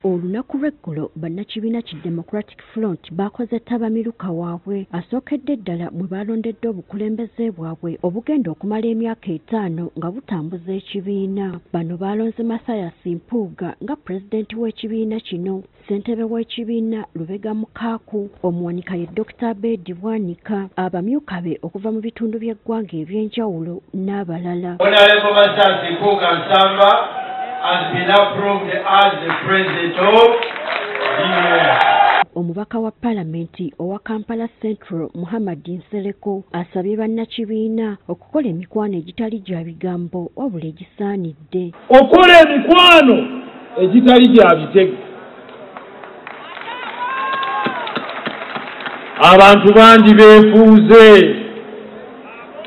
Olunaku lw'eggulo bannakibiina ki Democratic Front baakoze ttabamiruka waabwe asookedde ddala mwe baalondedde obukulembeze bwabwe obugenda okumala emyaka 5 nga butambuza ekibiina. Bano baalonze Mathias Mpuuga nga pulezidenti w'ekibiina kino, ssentebe w'ekibiina Lubega Mukaaku, omuwanika ye Dr. Abedi Bwanika, abamyuka be okuva mu bitundu by'eggwanga eby'enjawulo n'abalala. Honorable Mathias Mpuuga Nsamba has been approved as the president of DF. Omubaka wa Palamenti owa Kampala Central Muhammad Nsereko asabye bannakibiina okukola emikwano egitali gya bigambo wabula egisaanidde. Okukola emikwano egitali gya bitego. Abantu bangi beefuuze,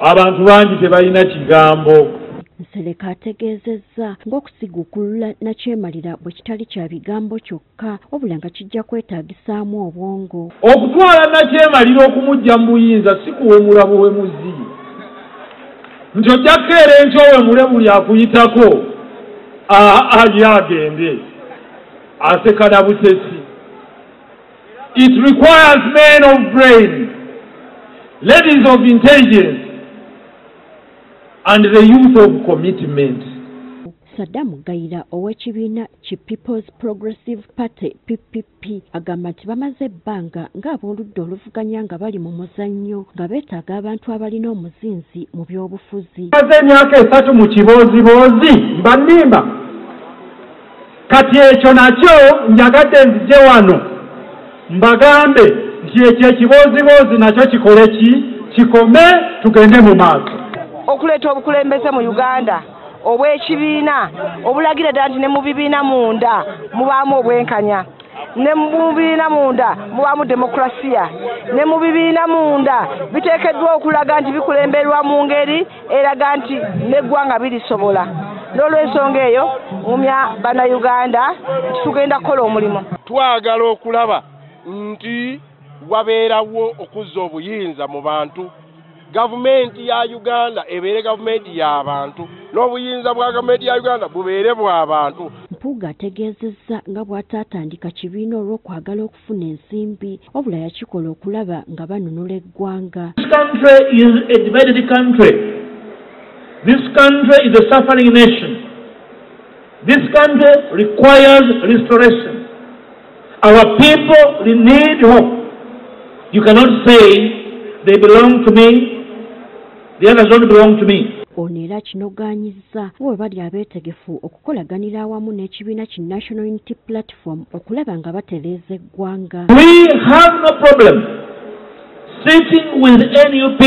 abantu bangi tebalina kigambo. Nsereko ategeezezza ng'okusiguukulula nakyemalira bwe kitali kya bigambo kyokka wabula nga kijja kwetaagisaamu obwongo. Okutwala nakyemalira okumuggya mu buyinza si kuwemula buwemuzi, nti ojja kukeera enkya owemule buli akuyitako ye agende aseka na busesi. It requires men of brain, ladies of intelligence, and the youth of commitment. Saddam Gaira ow'ekibiina ki People's Progressive Party PPP agamba nti bamaze ebbanga ng'ab'oludda oluvuganya nga bali mu muzannyo nga beetaaga abantu abalina omuzinzi mu by'obufuzi. Bamaze emyaka 3 mu kibooziboozi mbannimba. Kati ekyo nakyo njagadde nzije wano mbagambe nti ekyo ekibooziboozi nakyo kikole ki? Kikome, tugende mu maaso. Okuleeta obukulembeze mu Uganda obw'ekibiina obulagira ddala nti ne mu bibiina munda mubaamu obwenkanya, ne mu bibiina munda mubaamu demokrasiya, ne mu bibiina munda biteekeddwa okulaga nti bikulemberwa mu ngeri eraga nti n'eggwanga birisobola. N'olw'ensonga eyo ngumya bannayuganda nti tugenda kukola omulimu. Twagala okulaba nti wabeerawo okuzza obuyinza mu bantu. Gavumenti ya Uganda ebeere gavumenti y'abantu, n'obuyinza bwa gavumenti ya Uganda bubeere bw'abantu. Mpuuga ategeezezza nga bw'ataatandika kibiina olw'okwagala okufuna ensimbi wabula yakikola okulaba nga banunula eggwanga. This country is a divided country. This country is a suffering nation. This country requires restoration. Our people need hope. You cannot say they belong to me, the others don't belong to me. Ono era kinogaanyizza bwe bali abeetegefu okukolaganira awamu n'ekibiina ki National Unity Platform okulaba nga batereeza eggwanga. We have no problem sitting with NUP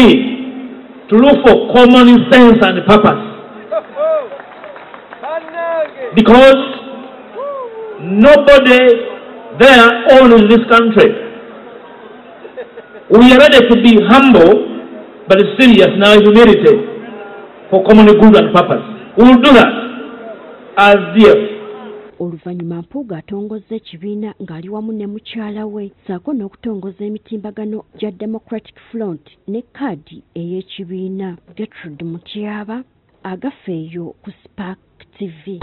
to look for common sense and purpose. Because nobody there owns this country. We are ready to be humble but serious in our humility for common good and purpose. We will do that as DF. Oluvannyuma Mpuuga atongozza ekibiina ng'ali wamu ne mukyala we ssaako n'okutongoza emitimbagano gya Democratic Front ne kaadi ey'ekibiina. Gertrude Mutyaba, Agafeeyo ku Spark TV.